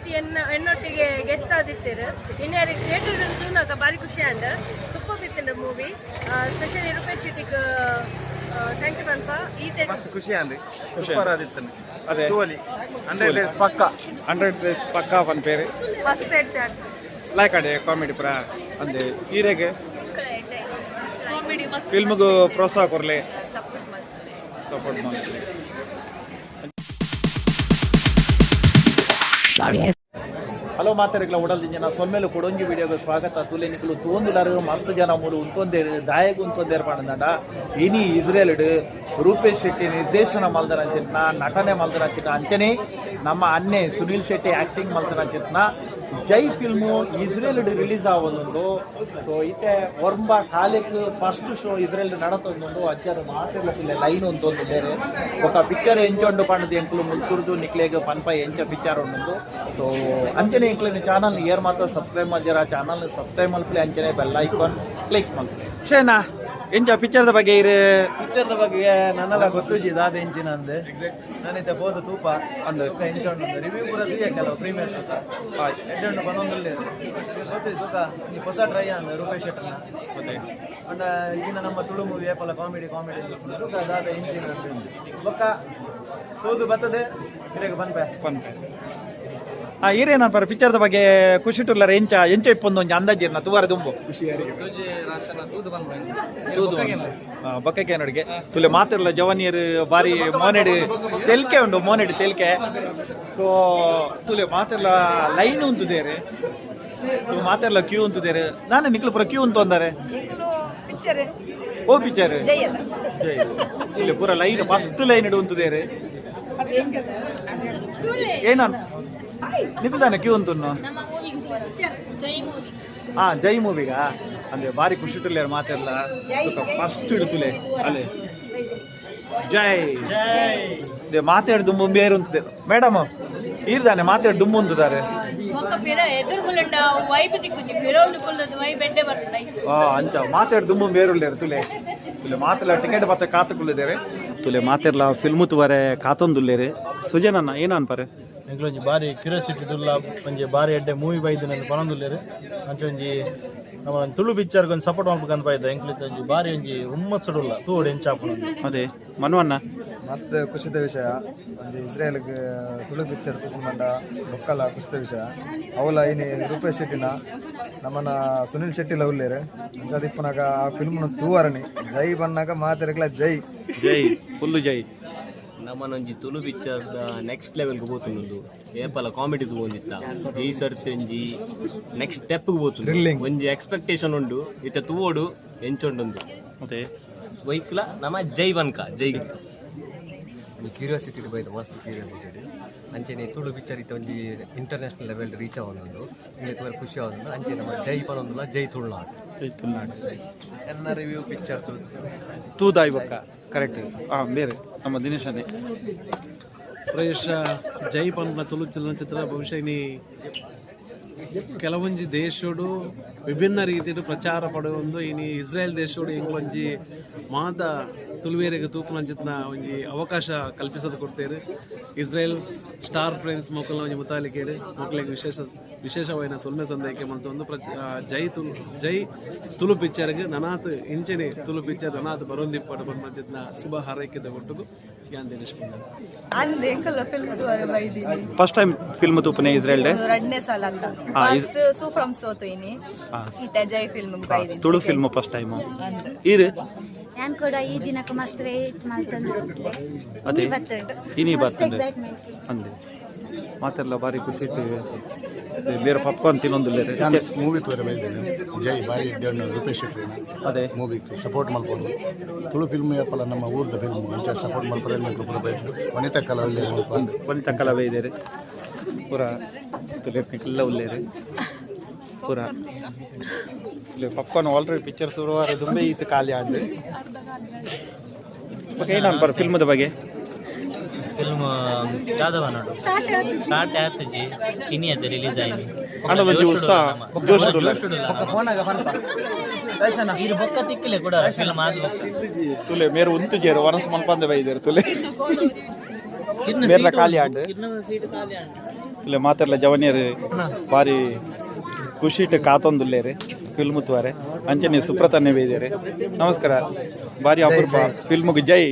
ಶೆಟ್ಟಿ ಎನ್ನ ಎನ್ನೊಟ್ಟಿಗೆ ಗೆಸ್ಟ್ ಆದಿತ್ತೆರ್. ಇನ್ಯಾರಿ ಥಿಯೇಟರ್ ತೂನಗ ಬಾರಿ ಖುಷಿ ಆಂಡ್. ಸೂಪರ್ ಇತ್ತಿಂಡ ಮೂವಿ. ಸ್ಪೆಷಲಿ ರೂಪೇಶ್ ಶೆಟ್ಟಿಗ್ thank you ಪನ್ಪ ಈ. ಮಸ್ತ್ ಖುಷಿ ಆಂಡ್, ಸೂಪರ್ ಆದಿತ್ತು. ಅದೇ. ತೂವಲಿ, 100 ಡೇಸ್ ಪಕ್ಕ. 100 ಡೇಸ್ ಪಕ್ಕಾ ಪನ್ಪೇರು. ಮಸ್ತ್. ಲೈಕ್ ಆಡೆ ಕಾಮಿಡಿ ಪುರ ಅಂದೆ. ಈರೆಗೆ? ಕಾಮಿಡಿ ಮಸ್ತ್. ಫಿಲ್ಮ್ಗೂ ಪ್ರೋತ್ಸಾಹ ಕೊರ್ಲೆ. ಸಪೋರ್ಟ್ ಮಾಡ್ತಾರೆ. ಸಪೋರ್ಟ್ ಮಾಡ್ತಾರೆ. ಹಲೋ ಮಾತಾಡಿಗ್ಲ ಉಡಲ್ ಜನ, ಸೊಲ್ಮೆಲು. ಕೊಡೊಂಜಿ ವಿಡಿಯೋಗೆ ಸ್ವಾಗತ. ತುಲೆ ನಿಕುಲು ತೂಂದುಲಾರು, ಮಸ್ತ್ ಜನ ಮೂಲು ಉಂತೊಂದೇರು. ದಾಯಗ್ ಉಂತೊಂದೇರು ಪಂಡಂಡ, ಇನಿ ಇಸ್ರೇಲ್ ರೂಪೇಶ್ ಶೆಟ್ಟಿ ನಿರ್ದೇಶನ ಮಲ್ದನಂಚಿನ, ನಟನೆ ಮಲ್ದನಂಚಿನ, ಅಂಚನೆ ನಮ್ಮ ಅನ್ನೆ ಸುನೀಲ್ ಶೆಟ್ಟಿ ಆಕ್ಟಿಂಗ್ ಮಲ್ದನಂಚಿನ ಜೈ ಫಿಲ್ಮು ಇಸ್ರೇಲ್ ರಿಲೀಸ್ ಆವೊಂದುಂಡು. ಸೊ ಇತ್ತೆ ಒರ್ಂಬ ಕಾಲೆಕ್ ಫಸ್ಟ್ ಶೋ ಇಸ್ರೇಲ್ ನಡತೊಂದುಂಡು. ಅಜ್ಜರ ಮಾತೆರ್ಲ ಪಿಲ್ಲೆ ಲೈನ್ ಉಂತೊಂದು ಬೇರೆ. ಬೊಕ ಪಿಕ್ಚರ್ ಎಂಚೊಂಡು ಪಂಡದು ಎಂಕುಲು ಮುಲ್ತುರ್ದು ನಿಕ್ಲೆಗ್ ಪನ್ಪ ಎಂಚ ಪಿಕ್ಚರ್ ಉಂಡು. ಸೊ ಅಂಚನೆ ಎಂಕ್ಲೆನ ಚಾನಲ್ ಏರ್ ಮಾತ್ರ ಸಬ್ಸ್ಕ್ರೈಬ್ ಮಲ್ಜರ, ಚಾನಲ್ ಸಬ್ಸ್ಕ್ರೈಬ್ ಮಲ್ಪಲೆ, ಅಂಚನೆ ಬೆಲ್ ಐಕಾನ್ ಕ್ಲಿಕ್ ಮಲ್ಪಲೆ. ಶೇನಾ, ಎಂಚ ಪಿಕ್ಚರ್ದ ಬಗ್ಗೆ ಇರು? ಪಿಕ್ಚರ್ದ ಬಗ್ಗೆ ನನ್ನಲ್ಲ ಗೊತ್ತುಜಿ ದಾದ ಎಂಚಿನ ಅಂದೆ. ನಾನಿತ್ತೆ ಪೋದು ತೂಪ. ಅಂದು. ತೂಕ ಎಂಚ ಉಂಡು. ರಿವ್ಯೂ ಪೂರ ತೂಯ, ಕೆಲವು ಪ್ರೀಮಿಯರ್ ಶೋತ ಎಂಚ ಉಂಡು ಪನೊಂದುಲ್ಲೆ. ಗೊತ್ತು ತೂಕ, ಈ ಹೊಸ ಟ್ರೈ ಅಂದ ರೂಪೇಶ್ ಶೆಟ್ಟರ್ನ. ಅಂಡ ಈಗಿನ ನಮ್ಮ ತುಳು ಮೂವಿ ಏಪಲ ಕಾಮಿಡಿ ಕಾಮಿಡಿ. ತೂಕ ದಾದ ಎಂಚಿನ ಅಂದೆ. ಬೊಕ್ಕ ತೂದು ಬರ್ತದೆ, ಇರೆಗ್ ಪನ್ಪೆ. ಪನ್ಪೆ. ಆ ಈರೇನಪ್ಪ ಪಿಕ್ಚರ್ದ ಬಗ್ಗೆ ಖುಷಿ ಟುಲ್ಲರ್? ಎಂಚ ಎಂಚ ಇಪ್ಪೊಂದು ಒಂಜಿ ಅಂದಾಜಿರ್ನ ತುವಾರ ದುಂಬು ಬೊಕ್ಕಕ್ಕೆ ನೋಡಿಗೆ. ತುಲೆ ಮಾತಿರಲ್ಲ, ಜವನಿಯರು ಬಾರಿ ಮೋನೆಡ್ ತೆಲ್ಕೆ ಉಂಡು, ಮೋನೆಡ್ ತೆಲ್ಕೆ. ಸೊ ತುಲೆ ಮಾತಿರ್ಲ ಲೈನ್ ಉಂತುದೇರು. ಸೊ ಮಾತಿರ್ಲ ಕ್ಯೂ ಉಂತುದೇರು. ನಾನು ನಿಕ್ಲು ಪೂರ ಕ್ಯೂ ಉಂತು ಅಂದಾರೆ. ಪಿಕ್ಚರ್. ಓ ಪಿಕ್ಚರ್? ಜೈ ಅಲ್ಲ. ಜೈ. ಇಲ್ಲಿ ಪೂರ ಲೈನ್, ಫಸ್ಟ್ ಲೈನ್ ಇಡು ಉಂತುದೇರು. ಏನ ನಿಕ್ಲು ಕ್ಯೂ ಉಂಟು? ನಮ್ಮ ಮೂವಿ ಜೈ ಮೂವಿ. ಹಾ, ಜೈ ಮೂವಿಗ ಅಂದ್ರೆ ಬಾರಿ ಖುಷಿ ತುಲ್ಲೇರು ಮಾತೆಲ್ಲ. ಫಸ್ಟ್ ಇಡುತ್ತಲೆ ಅಲ್ಲೇ ಜೈ ಮಾತಾಡಿ ದುಂಬು ಬೇರು ಉಂತದೆ. ಮೇಡಮ್, ಈರ್ದಾನೆ ಮಾತಾಡಿ ದುಂಬು ಉಂತುದಾರೆ. ಬೊಕ್ಕ ಪಿರ ಎದುರುಗುಲಂಡ ವೈಬ್ ತಿಕ್ಕುಜಿ, ಪಿರೌಂಡು ಕುಲ್ಲದು ವೈಬ್ ಎಡ್ಡೆ ಬರ್ಪುಂಡು. ಆ ಅಂಚ ಮಾತಾಡಿ ದುಂಬು ಬೇರುಲ್ಲೇರು. ತುಲೆ ತುಲೆ ಮಾತೆಲ್ಲ ಟಿಕೆಟ್ ಬತ್ತ ಕಾತುಕೊಳ್ಳಿದ್ದೇವೆ. ತುಲೆ ಮಾತಿರ್ಲ ಫಿಲ್ಮು ತುವರೆ ಕಾತೊಂದುಲ್ಲೇರು. ಸುಜನನ್ನ ಏನ ಅನ್ಪಾರೆ? ಎಂಕ್ಲೊಂಜಿ ಬಾರಿ ಕ್ಯೂರಿಯಾಸಿಟಿ ದುಲ್ಲ. ಒಂಜಿ ಬಾರಿ ಎಡ್ಡೆ ಮೂವಿ ಬೈದಿನ ಪನೊಂದುಲ್ಲೆರ್. ಅಂಚ ಒಂಜಿ ನಮ್ಮ ತುಳು ಪಿಕ್ಚರ್ ಒಂಜಿ ಸಪೋರ್ಟ್ ಮಲ್ಪಕ್ಕೆ ಇದ್ದ. ಎಂಕ್ಲಿತ್ತ ಒಂಜಿ ಬಾರಿ ಒಂಜಿ ಹುಮ್ಮಸ್ಸುಡುಲ್ಲ, ತೂವೊಡು ಎಂಚ ಆಪುಂಡು. ಅದೇ ಮನುವನ್ನ. ಮಸ್ತ್ ಖುಷಿದ ವಿಷಯ. ಒಂಜಿ ಇಸ್ರೇಲ್ಗ್ ತುಳು ಪಿಕ್ಚರ್ ತೂಪುಂಡ ಬೊಕ್ಕಲ ಖುಷಿದ ವಿಷಯ. ಅವಲ ಇನಿ ರೂಪೇಶ್ ಶೆಟ್ಟಿನ, ನಮ್ಮನ ಸುನಿಲ್ ಶೆಟ್ಟಿಲ ಉಲ್ಲೇರು. ಅಂಚಾದ್ ಇಪ್ಪುನಗ ಆ ಫಿಲ್ಮ್ ತೂವರಣಿ. ಜೈ ಬನ್ನಾಗ ಮಾತೆರೆಗ್ಲ ಜೈ. ಜೈ, ಫುಲ್ಲು ಜೈ. ನಮ್ಮನೊಂಜಿ ತುಳು ಪಿಕ್ಚರ್ದ ನೆಕ್ಸ್ಟ್ ಲೆವೆಲ್ಗೆ ಪೋತುಂಡು. ಏಪಲ ಕಾಮಿಡಿ ತೂವೊಂದಿತ್ತ, ಈ ಸರ್ತಿ ಒಂಜಿ ನೆಕ್ಸ್ಟ್ ಸ್ಟೆಪ್ ಪೋತುಂಡು. ಒಂಜಿ ಎಕ್ಸ್ಪೆಕ್ಟೇಷನ್ ಉಂಡು. ಇತ್ತೆ ತೂವೊಡು ಎಂಚುಂಡುಂದು. ಅದೇ. ವೈಕ್ಲ ನಮ್ಮ ಜೈ ಬನ್ಕ ಜೈ. ಕ್ಯೂರಿಯಾಸಿಟಿ ಬೈದ, ಮಸ್ತ್ ಕ್ಯೂರಿಯಾಸಿಟಿ. ಅಂಚೆನೆ ತುಳು ಪಿಕ್ಚರ್ ಇತ್ತ ಒಂಜಿ ಇಂಟರ್ನ್ಯಾಷನಲ್ ಲೆವೆಲ್ ರೀಚ್ ಆವೊಂದುಂಡು. ಇಂದು ತೂವರೆ ಖುಷಿ ಆವೊಂದುಂಡು. ಅಂಚೆ ನಮ್ಮ ಜೈ ಪನೊಂದುಲ್ಲ, ಜೈ ತುಳುನಾಡು. ಜೈ ತುಳುನಾಡು. ಎನ್ನ ರಿವ್ಯೂ ಪಿಕ್ಚರ್ ತುಳು. ತೂದಾಯ್ ಬೊಕ್ಕ ಕರೆಕ್ಟ್. ಹಾ, ಬೇರೆ ನಮ್ಮ ದಿನೇಶನೇ. ಪ್ರಾಯಶಃ ಜೈ ಪನ್ಪುನ ತುಳು ಚಲನಚಿತ್ರ ಬಹುಶಃ ಇನಿ ಕೆಲವೊಂಜಿ ದೇಶೋಡು ವಿಭಿನ್ನ ರೀತಿಡ್ ಪ್ರಚಾರ ಪಡೆಯೊಂದು, ಇನಿ ಇಸ್ರೇಲ್ ದೇಶೋಡು ಎಂಕ್ಲೊಂಜಿ ಮಾತ ತುಳುವೇರೆಗ್ ತೂಪುನಂಚಿತ್ತಿನ ಒಂಜಿ ಅವಕಾಶ ಕಲ್ಪಿಸದ್ ಕೊಡ್ತೇರು. ಇಸ್ರೇಲ್ ಸ್ಟಾರ್ ಫ್ರೆಂಡ್ಸ್ ಮೊಕಲ್ನ ಒಂಜಿ ಮುತಾಲಿಕೆಡ್ ಮೊಕ್ಲೆಗ್ ವಿಶೇಷ ವಿಶೇಷವಾಯಿನ ಸೊಲ್ಮೆ ಸಂದೈಕೆ ಮಲ್ತೊಂದು, ಜೈ ತುಳು, ಜೈ ತುಳು ಪಿಕ್ಚರ್ಗ್ ನನಾತ್ ಇಂಚೆನೆ ತುಳು ಪಿಕ್ಚರ್ ನನಾತ್ ಬರೊಂದಿಪ್ಪಡ್ ಪನ್ಪಂಚಿತ್ತಿನ ಶುಭ ಹಾರೈಕೆದ ಒಟ್ಟುಗು ಯಾನ್ ದಿನೇಶ್ ಕುಂದರ್. ಅಂದ್, ಎಂಕಲ್ಲ ಫಿಲ್ಮ್ ತೂವರೆ ಬೈದಿನಿ. ಫಸ್ಟ್ ಟೈಮ್ ಫಿಲ್ಮ್ ತೂಪನೆ ಇಸ್ರೇಲ್? ರಡ್ನೇ ಸಲ ಅತ್ತ. ಫಸ್ಟ್ ಸೂ ಫ್ರಮ್ ಸೋ ತೂಯಿನಿ, ಇತ್ತೆ ಜೈ ಫಿಲ್ಮ್ ಬೈದಿನಿ. Tulu film first time. ಅಂದ್. ಈರು? ಯಾನ್ ಕೂಡ ಈ ದಿನಕ್ಕೆ ಮಸ್ತ್ ವೇಟ್ ಮಲ್ತೊಂದು. ಅದೇ. ಬತ್ತುಂಡು. ಇನಿ ಮಸ್ತ್ ಬತ್ತುಂಡು. ಎಕ್ಸೈಟ್ಮೆಂಟ್. ಅಂದೆ, ಮಾತೆಲ್ಲ ಬಾರಿ ಖುಷಿ ಇಟ್ಟು ಬೇರೆ ಪಾಪ್ಕಾರ್ನ್ ತಿನ್ನೊಂದುಲ್ಲೇರು. ಮೂವಿ ತೂವರೆ ಬೈದಿನಿ ಜೈ. ಬಾರಿ ಎಡ್ಡೆ ಉಂಡು. ರೂಪೇಶ್ ಶೆಟ್ಟಿನ ಅದೇ. ಮೂವಿಗೆ ಸಪೋರ್ಟ್ ಮಲ್ಪೊಡು. ತುಳು ಫಿಲ್ಮ್ ಏಪಲ ನಮ್ಮ ಊರ್ದ ಫಿಲ್ಮ್ ಅಂಚ ಸಪೋರ್ಟ್ ಮಲ್ಪರೆ ಪೂರ ಬೈದು. ವನಿತಾ ಕಲಾವಿದೆರ್ ಮಲ್ಪ. ವನಿತಾ ಕಲಾವಿದೆರ್ ಪೂರ ತುಲೆ ಎಲ್ಲ ಉಲ್ಲೇರು ಪೂರ. ಇಲ್ಲಿ ಪಾಪ್ಕಾರ್ನ್ ಆಲ್ರೆಡಿ ಪಿಕ್ಚರ್ ಶುರುವಾರ ದುಂಬೆ ಈತ ಖಾಲಿ ಆಂಡ್. ಓಕೆ, ಏನು ಅನ್ಪಾರ ಫಿಲ್ಮದ ಬಗ್ಗೆ? ಫಿಲ್ಮ್ ದಾದ ನೋಡು, ಸ್ಟಾರ್ಟ್ ಆತಜಿ, ಇನಿ ಅದ ರಿಲೀಸ್ ಆಯ್ನಿ. ಅಂಡ ಒಂಜಿ ಉತ್ಸಾಹ ಜೋಶ್ ಉಲ್ಲ. ಫೋನಾಗ ಪನ್ಪ. ಇರು ಬೊಕ್ಕ ತಿಕ್ಕಲೆ ಕೂಡ ಫಿಲ್ಮ್ ಆದ್ ಬೊಕ್ಕ. ತುಲೆ ಮೇರು ಉಂತುಜೇರು, ವನಸ್ ಮಲ್ಪಂದೆ ಬೈದೇರು. ತುಲೆ ಮೇರ್ಲ ಖಾಲಿ ಆಂಡ್. ಕಿರ್ನ ಸೀಟ್ ಖಾಲಿ ಆಂಡ್. ಇಲ್ಲ ಮಾತೆರ್ಲ ಜವನಿಯರು ಬಾರಿ ಖುಷಿಟ್ ಕಾತೊಂದುಲ್ಲೇರು ಫಿಲ್ಮ್ ತುವಾರೆ. ಅಂಚನೆ ಸುಪ್ರತನ್ನೇ ಬೇಜಾರೆ. ನಮಸ್ಕಾರ, ಬಾರಿ ಅಪರೂಪ ಫಿಲ್ಮ್ಗೆ ಜೈ.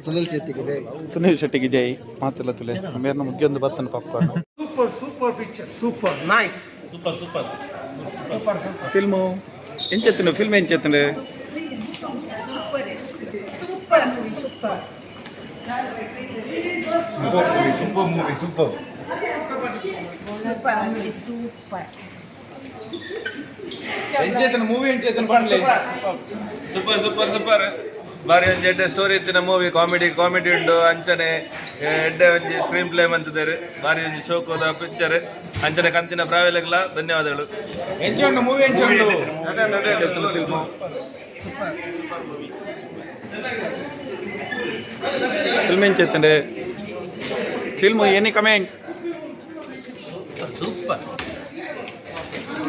ಸುನಿಲ್ ಶೆಟ್ಟಿಗೆ ಜೈ. ಸುನಿಲ್ ಶೆಟ್ಟಿಗೆ ಜೈ. ಮಾತೆಲ್ಲ ತುಲೆ ಮೇರ್ನ ಮುಗಿಯೊಂದು ಬತ್ತನ popcorn. Super super picture, super nice. Super super super super. Film ಎಂಚೆತ್ತುಂಡು? Film ಎಂಚೆತ್ತುಂಡು? Super movie, super. Super movie, super movie, super. Super movie, super. ಎಂಚೆತ್ತನ ಮೂವಿ? ಎಂಚೆತ್ತನ ಪಂಡ್ಲೆ? Super super super. ಬಾರಿ ಒಂಜಿ ಎಡ್ಡೆ ಸ್ಟೋರಿ ಇತ್ತಿನ ಮೂವಿ. ಕಾಮಿಡಿ ಕಾಮಿಡಿ ಉಂಡು. ಅಂಚನೆ ಎಡ್ಡೆ ಒಂಜಿ ಸ್ಕ್ರೀನ್ ಪ್ಲೇ ಮಂತಿದ್ದಾರೆ. ಬಾರಿ ಒಂಜಿ ಶೋಕೋದ ಪಿಕ್ಚರ್. ಅಂಚನೆ ಕಂತಿನ ಪ್ರಾವೇಲಗ್ಲ ಧನ್ಯವಾದಗಳು. ಎಂಚ ಉಂಡು ಮೂವಿ? ಎಂಚ ಉಂಡು? ಫಿಲ್ಮು ಫಿಲ್ಮ್ ಎಂಚೆತ್ತುಂಡು? Film any comment? Super.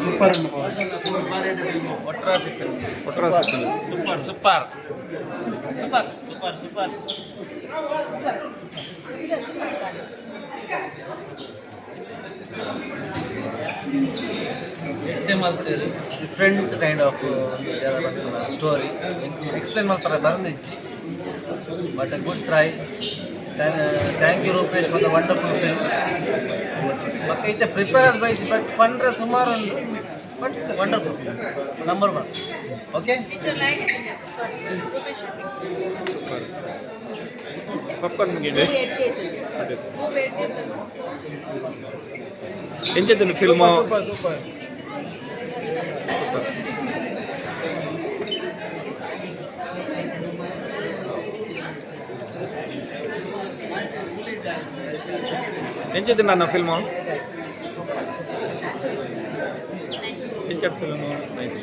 Super. Super super super super super. ಎಡ್ಡೆ ಮಲ್ತೇರು. Different kind of story explain ಮಲ್ಪರ ಬರಂದಿಜ್ಜಿ, but good try. Thank you Rupesh for the wonderful film. ಬೊಕ್ಕ ಇತ್ತೆ ಪ್ರಿಪೇರ್ ಆದ್ ಬೈತಿ, ಬಟ್ ಪಂಡ್ರೆ ಸುಮಾರು ಉಂಡು, but wonderful, number one. Okay. Super Rupesh Shetty. Popcorn ಮುಗಿಂಡೆ. Movie ಎಡ್ಡೆ. ಎಂಚೆತ್ತುಂಡು ಫಿಲ್ಮು? Super super. ಎಂಚೆತ್ತುಂಡು ಅಣ್ಣ ಫಿಲ್ಮು? ಎಂಚಂಡು ಫಿಲ್ಮು? ನೈಸ್.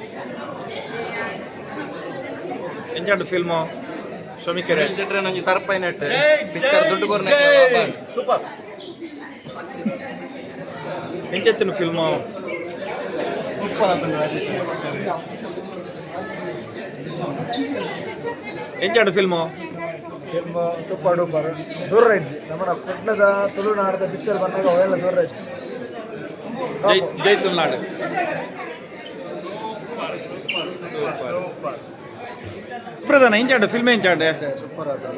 ಎಂಚಂಡು ಫಿಲ್ಮು ಶ್ರಮಿಕರೇ? ಒಂಜಿ ತರ್ಪೈನೆಟ್ ಪಿಕ್ಚರ್ ದುಡ್ಡು ಕೊರ್ನೆ. ಸೂಪರ್. ಎಂಚೆತ್ತುಂಡು ಫಿಲ್ಮು? ಸೂಪರ್ ಆತುಂಡು. ಎಂಚಂಡು ಫಿಲ್ಮು? Film super duper. ದೂರ ಇಜ್ಜಿ ನಮ್ಮನ ಕುಡ್ಲದ ತುಳುನಾಡದ ಪಿಕ್ಚರ್ ಬಂದಾಗ ಅವೆಲ್ಲ ದೂರ ಇಜ್ಜಿ. ಜೈ ಜೈ ತುಳುನಾಡು. ಪ್ರಧಾನ ಎಂಚಾಂಡು ಫಿಲ್ಮ್? ಎಂಚಾಂಡು? ಸೂಪರ್ ಆತು.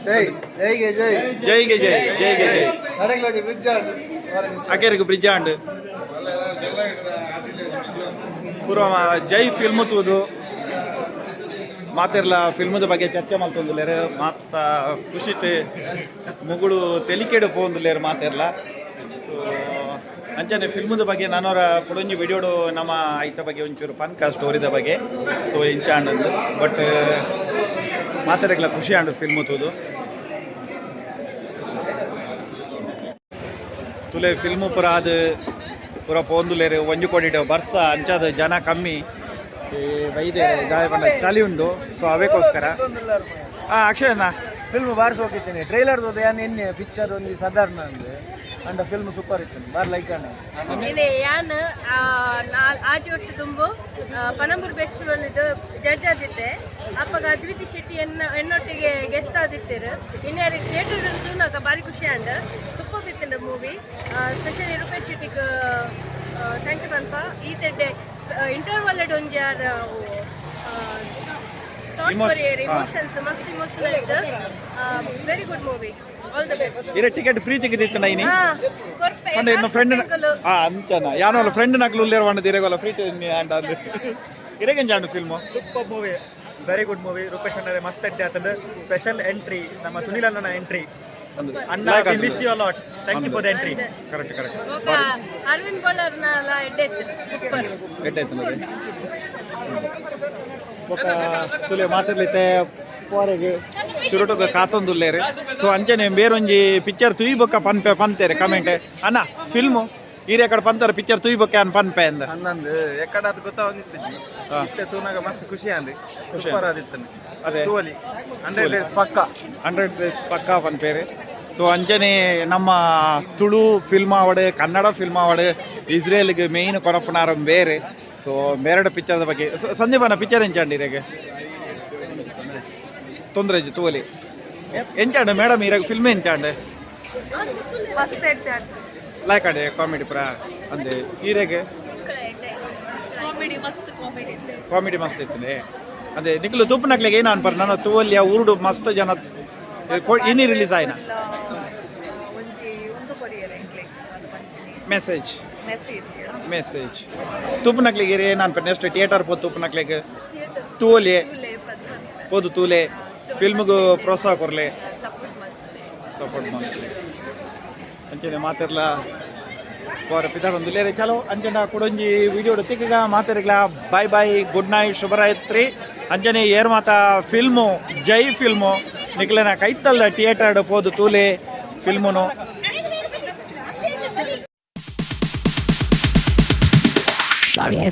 ಜೈ ಜೈಗೆ ಜೈ. ಜೈಗೆ ಜೈ, ಜೈಗೆ ಜೈ. ನಡಗ್ಲೊಂಜಿ ಬ್ರಿಡ್ಜ್ ಆಂಡ್. ಅಕೇರಿಗೆ ಬ್ರಿಡ್ಜ್ ಆಂಡ್. ಪೂರ್ವ ಜೈ ಫಿಲ್ಮ್ ತೂದು ಮಾತೆರ್ಲ ಫಿಲ್ಮದ ಬಗ್ಗೆ ಚರ್ಚೆ ಮಲ್ತೊಂದುಲ್ಲೆರ್. ಮಾತ ಖುಷಿಟ್ ಮುಗುಳು ತೆಲಿಕೆಡ್ ಪೋವೊಂದುಲ್ಲೆರ್ ಮಾತೆರ್ಲ. ಸೊ ಅಂಚನೆ ಫಿಲ್ಮದ ಬಗ್ಗೆ ನಾನವರ ಕುಡೊಂಜಿ ವಿಡಿಯೋಡು ನಮ್ಮ ಐತ ಬಗ್ಗೆ ಒಂಚೂರು ಪನ್ಕ ಸ್ಟೋರಿದ ಬಗ್ಗೆ. ಸೊ ಇಂಚ ಆಂಡಂದು, ಬಟ್ ಮಾತೆರೆಗ್ಲ ಖುಷಿ ಆಂಡು ಫಿಲ್ಮ್ ತೂದು. ತುಲೆ ಫಿಲ್ಮ್ ಪೂರ ಅದು ಪೂರ ಪೋಂದುಲೇರು. ಒಂಜಿ ಕೋಡಿಡ್ ಬರ್ಸ, ಅಂಚಾದ ಜನ ಕಮ್ಮಿ. ಈ ಬೈದೆ ದಾಯ ಪಂಡ ಚಳಿ ಉಂಡು. ಸೊ ಅವೇಕೋಸ್ಕರ. ಅಕ್ಷಯಣ್ಣ. ಫಿಲ್ಮ್ ಬಾರಿ ಸೋಕಿದ್ದೀನಿ. ಟ್ರೈಲರ್ ಯಾನ್ ಎನ್ನೆ ಪಿಕ್ಚರ್ ಒಂಜಿ ಸಾಧಾರಣ ಅಂದ್ ಅಂಡ ಫಿಲ್ಮ್ ಸೂಪರ್ ಇತ್ತು, ಬಾರಿ ಲೈಕ್ ಅಣ್ಣ. ಇನೆ ಯಾನ್ 4 ವರ್ಷ ದುಂಬು ಪನಂಬೂರು ಫೆಸ್ಟಿವಲ್ ಜಡ್ಜ್ ಆದಿತ್ತೆ. ಅಪ್ಪಗ ಅದ್ವಿತಿ ಶೆಟ್ಟಿ ಎನ್ನ ಎನ್ನೊಟ್ಟಿಗೆ ಗೆಸ್ಟ್ ಆದಿತ್ತೇರು. ಇನ್ಯಾರಿ ಥಿಯೇಟರ್ ತೂನಾಗ ಬಾರಿ ಖುಷಿ ಆಂಡ್. ಸೂಪರ್ ಇತ್ತಿಂಡ ಮೂವಿ. ಸ್ಪೆಷಲಿ ರೂಪೇಶ್ ಶೆಟ್ಟಿಗೆ thank you ಪನ್ಪ. ಈ ತೆಡ್ಡೆ ಇಂಟರ್ವಲ್ ಒಂಜಿ ಯಾರ್ ಥಾಟ್ ಕೊರಿಯರ್ ಇಮೋಷನ್ಸ್ ಮಸ್ತ್ ಇಮೋಷನಲ್ ಇತ್ತು. Very good movie, all the best. ಇರ ಟಿಕೆಟ್ ಫ್ರೀ ತೆಗೆದಿತ್ತು ಇನಿ. ಕೊರ್ಪೆ. ಪಂಡ ಇನ್ನ ಫ್ರೆಂಡ್ ಅಂಚನ ಯಾನೋಲ ಫ್ರೆಂಡ್ ನಕ್ಲು ಉಲ್ಲೇರ್ ಪಂಡ ಇರೆಗೋಲ ಫ್ರೀ ಅಂಡ ಅಂದ್. ಇರೆಗೆಂಜಾಂಡು film? Super movie, very good movie. Rupesh ಅಣ್ಣರೇ ಮಸ್ತ್ ಎಡ್ಡೆ ಆತಂಡು. ಸ್ಪೆಷಲ್ ಎಂಟ್ರಿ ನಮ್ಮ ಸುನಿಲ್ ಅಣ್ಣನ ಎಂಟ್ರಿ. ಅಣ್ಣ, miss you lot. Thank you for the entry. Correct correct. ಬೊಕ ಅರವಿಂದ್ ಬೋಳರ್ನ ಎಡ್ಡೆ ಇತ್ತು, ಸೂಪರ್. ಎಡ್ಡೆ ಆಯ್ತು. ಬೊಕ ತುಲೆ ಮಾತಾಡ್ಲಿತ್ತೆ ಪೋರೆಗ್ ಚುರುಟುಗ ಕಾತೊಂದುಲ್ಲೇರು. ಸೊ ಅಂಚನೆ ಬೇರೊಂಜಿ ಪಿಕ್ಚರ್ ತುಯಿ ಬೊಕ್ಕ ಪನ್ಪೆ ಪಂತೇರೆ ಕಮೆಂಟ್. ಅಣ್ಣ, ಫಿಲ್ಮು ಈರೆ ಕಡೆ ಪಂತರ ಪಿಕ್ಚರ್ ತುಯಿ ಬೊಕ್ಕ ಅನ್ ಪನ್ಪೆ ಅಂದ. ಅಂದಂದು ಎಕ್ಕಡ ಅದು ಗೊತ್ತಾವಂದಿತ್ತು. ಇತ್ತೆ ತೂನಾಗ ಮಸ್ತ್ ಖುಷಿ ಆಂಡ್. ಸೂಪರ್ ಆದಿತ್ತು. ಅದೇ. ತೂವಲಿ, 100 ಡೇಸ್ ಪಕ್ಕ. 100 ಡೇಸ್ ಪಕ್ಕ ಪನ್ಪೇರು. ಸೊ ಅಂಚನೆ ನಮ್ಮ ತುಳು ಫಿಲ್ಮ್ ಆವಡ್, ಕನ್ನಡ ಫಿಲ್ಮ್ ಆವಡ್, ಇಸ್ರೇಲ್ಗೆ ಮೇಯ್ನ್ ಕೊರಪುನಾರ ಬೇರೆ. ಸೊ ಬೇರೆಡ ಪಿಕ್ಚರ್ದ ಬಗ್ಗೆ ಸಂದೀಪನ ಪಿಕ್ಚರ್ ಎಂಚಾಂಡಿ ಇರೆಗೆ? ತೊಂದರೆ ಇಜ್ಜಿ, ತೂವಲಿ. ಎಂಚಾಂಡು ಮೇಡಮ್ ಇರಾಗ ಫಿಲ್ಮ್ ಎಂಚಾಂಡು? ಮಸ್ತ್ ಎಡ್ಡೆ. ಲೈಕ್ ಆಂಡೆ ಕಾಮಿಡಿ ಪೂರ ಅಂದೆ ಈರೆಗೆ? ಕಾಮಿಡಿ ಮಸ್ತ್ ಕಾಮಿಡಿ. ಕಾಮಿಡಿ ಮಸ್ತ್ ಇತ್ತನೆ. ಅದೇ ನಿಕ್ಲು ತೂಪುನಕ್ಲೆಗ್ ಏನು ಅನ್ಪರ್? ನನ್ನ ತೂವಲ್ಯ ಊರುಡು ಮಸ್ತ್ ಜನ ಇನಿ ರಿಲೀಸ್ ಆಯ್ನ. ಒಂಜಿ ಉಂದು ಕೊರಿಯರ್ ಎಂಕ್ಲೆ. ಮೆಸೇಜ್. ಮೆಸೇಜ್. ಮೆಸೇಜ್. ತೂಪುನಕ್ಲೆಗ್ ಏನು ಅನ್ಪರ್? ನೆಕ್ಸ್ಟ್ ಥಿಯೇಟರ್ ಪೋ ತೂಪುನಕ್ಲೆಗ್ ತೂವೊಲಿ, ಪೋದು ತೂಲೆ, ಫಿಲ್ಮ್ಗ್ ಪ್ರೋತ್ಸಾಹ ಕೊರ್ಲೆ. ಸಪೋರ್ಟ್ ಮಾಡ್ತಾರೆ. ಸಪೋರ್ಟ್ ಮಾಡ್ತಾರೆ. ಅಂಚನೆ ಮಾತೆರ್ಲ ಪೋರ ಪಿದಾಡೊಂದುಲ್ಲೆರ್. ಚಲೋ, ಅಂಚನ ಕುಡೊಂಜಿ ವಿಡಿಯೋ ತಿಕ್ಕಗ. ಮಾತೆರ್ಗ್ಲ ಬಾಯ್ ಬಾಯ್, ಗುಡ್ ನೈಟ್, ಶುಭರಾತ್ರಿ. ಅಂಚನೆ ಏರ್ ಮಾತ ಫಿಲ್ಮು ಜೈ ಫಿಲ್ಮು ನಿಕ್ಲೆನ ಕೈತಲ್ದ ಥಿಯೇಟರ್ ಪೋದು ತೂಲೆ ಫಿಲ್ಮುನು. Sorry.